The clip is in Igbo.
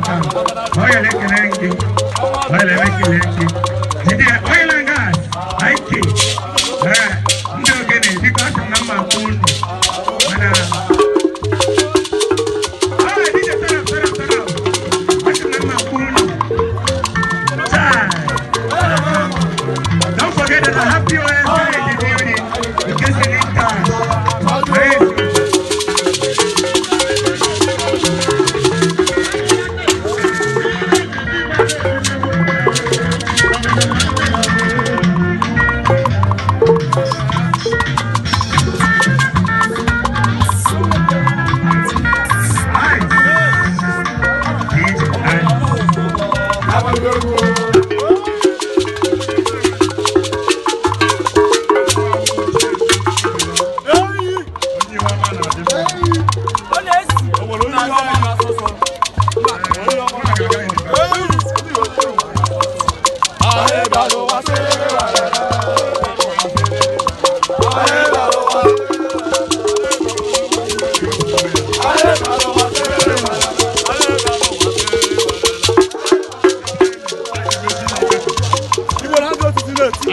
Town. Oil ekele gị. Oil ekele gị. Jide oil and gas. IK. Ee, ndị ogene, biko, asị m na mma akpọ unu. Mana Alright, DJ, turn up, turn up, turn up. Asị m na mma akpọ unu. Chai. Don't forget that I have POS guy in the building in case you need cash. Praise you. Ice. DJ Ice. Onye iwe ọma na-adị mma. Ọ na-esi. O nwere onye iwe ọma na-asọsọ. Onye ọma na-aga in the Igbo na-azụ osisi na-eti.